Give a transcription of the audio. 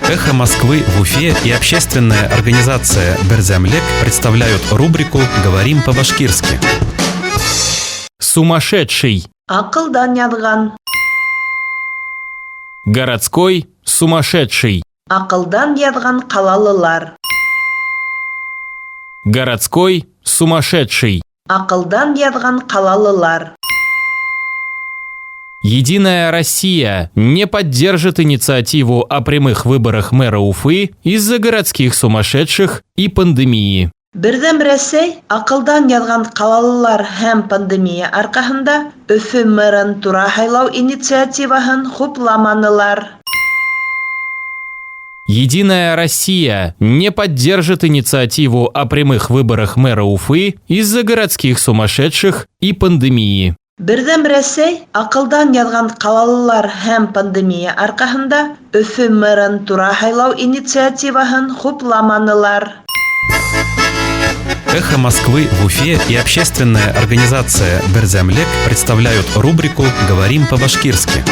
«Эхо Москвы» в Уфе и общественная организация «Берҙәмлек» представляют рубрику «Говорим по-башкирски». Сумасшедший. Аҡылдан яҙған. Городской сумасшедший. Аҡылдан яҙған ҡалалылар. Городской сумасшедший. Аҡылдан яҙған ҡалалылар. Единая Россия не поддержит инициативу о прямых выборах мэра Уфы из-за городских сумасшедших и пандемии. Берҙәм Рәсәй аҡылдан яҙған ҡалалылар һәм пандемия арҡаһында Өфө мэрын тура һайлау инициативаһын хупламанылар. Единая Россия не поддержит инициативу о прямых выборах мэра Уфы из-за городских сумасшедших и пандемии. Берҙәм Рәсәй аҡылдан яҙған ҡалалылар һәм пандемия арҡаһында Өфө мэрын тура һайлау инициативаһын хупламанылар. «Эхо Москвы» в Уфе и общественная организация «Берҙәмлек» представляют рубрику «Говорим по-башкирски».